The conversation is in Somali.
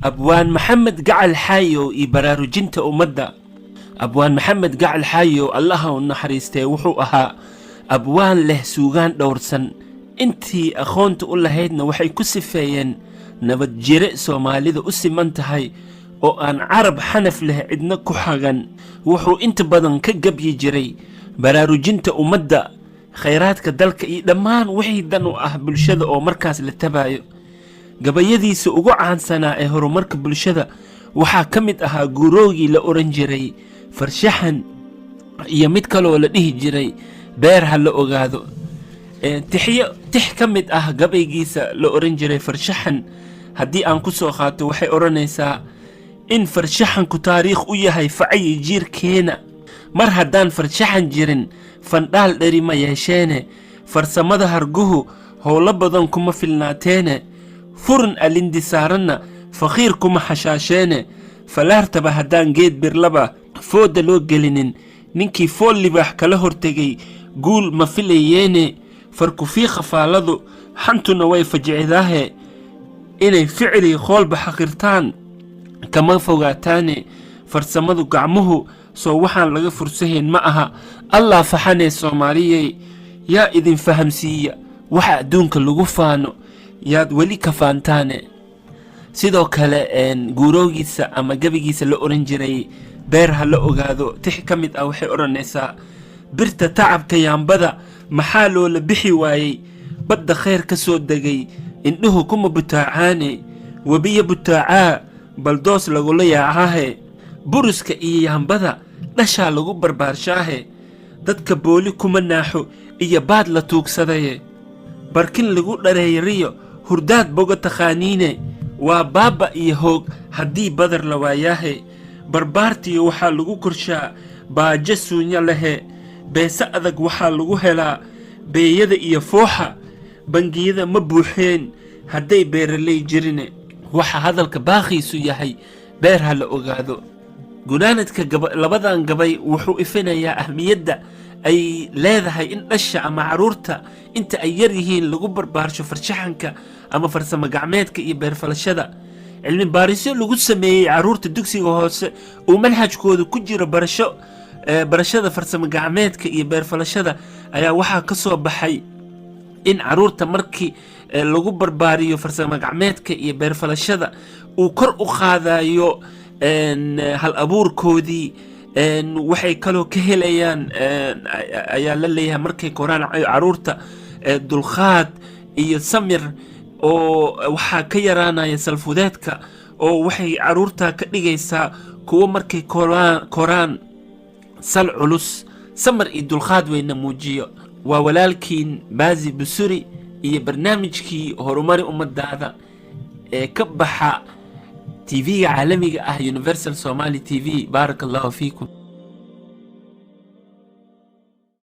Abwaan Maxamed Gacal Xaayow iyo baraarujinta ummadda. Abwaan Maxamed Gacal Xaayow, Allaha u naxariistee, wuxuu ahaa abwaan leh suugaan dhowrsan. Intii aqoonta u lahaydna waxay ku sifeeyeen nabad jire Soomaalida u siman tahay oo aan carab xanaf leh cidna ku xagan. Wuxuu inta badan ka gabyi jiray baraarujinta ummadda, khayraadka dalka iyo dhammaan wixii dan u ah bulshada oo markaas la tabayo. Gabayadiisa ugu caansanaa ee horumarka bulshada waxaa ka mid ahaa guuroogii la oran jiray Farshaxan iyo mid kaloo la dhihi jiray Beer Ha La Ogaado. Tixyo tix ka mid ah gabaygiisa la oran jiray Farshaxan haddii aan ku soo qaato, waxay odhanaysaa in farshaxanku taariikh u yahay facayi jiirkeena. Mar haddaan farshaxan jirin, fandhaal dheri ma yeesheene. Farsamada harguhu howlo badan kuma filnaateene. Furun alindi saaranna faqiir kuma xashaasheene. Falaartaba haddaan geed birlaba foodda loo gelinin, ninkii fool libaax kala hortegay guul ma filayeene. Farkufiiqa faalladu xantuna way fajicdaahe, inay ficilii qoolba xaqirtaan kama fogaataane. Farsamadu gacmuhu soo waxaan laga fursahayn ma aha. Allah faxanee Soomaaliyey, yaa idin fahamsiiya waxa adduunka lagu faano? Yaad weli ka faantaane? Sidoo kale, guuroogiisa ama gebigiisa la oran jiray Beer Ha La Ogaado tix ka mid ah waxay odhanaysaa: birta tacabka yaambada maxaa loola bixi waayey? Badda khayr ka soo degay indhuhu kuma butaacaane. Webiyo butaacaa baldoos lagula yaacaahe. Buruska iyo yaambada dhashaa lagu barbaarshaahe. Dadka booli kuma naaxo iyo baad la tuugsadaye. Barkin lagu dhareeyariyo hurdaad boga taqaaniine. Waa baabba iyo hoog haddii badar la waayaahe. Barbaartiyo waxaa lagu korshaa baajo suunyo lehe. Beese adag waxaa lagu helaa beeyada iyo fooxa. Bangiyada ma buuxeen hadday beeraley jirine. Waxa hadalka baakhiisu yahay Beer Ha La Ogaado. Gunaanadka labadan gabay wuxuu ifinayaa ahmiyadda ay leedahay in dhasha ama caruurta inta ay yar yihiin lagu barbaarsho farshaxanka ama farsamo gacmeedka iyo beerfalashada. Cilmi baarisyo lagu sameeyey caruurta dugsiga hoose uu manhajkooda ku jiro barashada farsamo gacmeedka iyo beerfalashada ayaa waxaa ka soo baxay in caruurta markii lagu barbaariyo farsamo gacmeedka iyo beerfalashada uu kor u qaadayo hal abuurkoodii. Waxay kaloo ka helayaan ayaa la leeyahay markay koraan caruurta dulqaad iyo samir, oo waxaa ka yaraanaya salfudeedka, oo waxay caruurta ka dhigaysaa kuwo markay koraan sal culus, samar iyo dulqaad weyna muujiyo. Waa walaalkiin Baasi Busuri iyo barnaamijkii Horumari Ummadaada ee ka baxa TV-ga caalamiga ah, Universal Somali TV. Baaraka Allahu fiikum.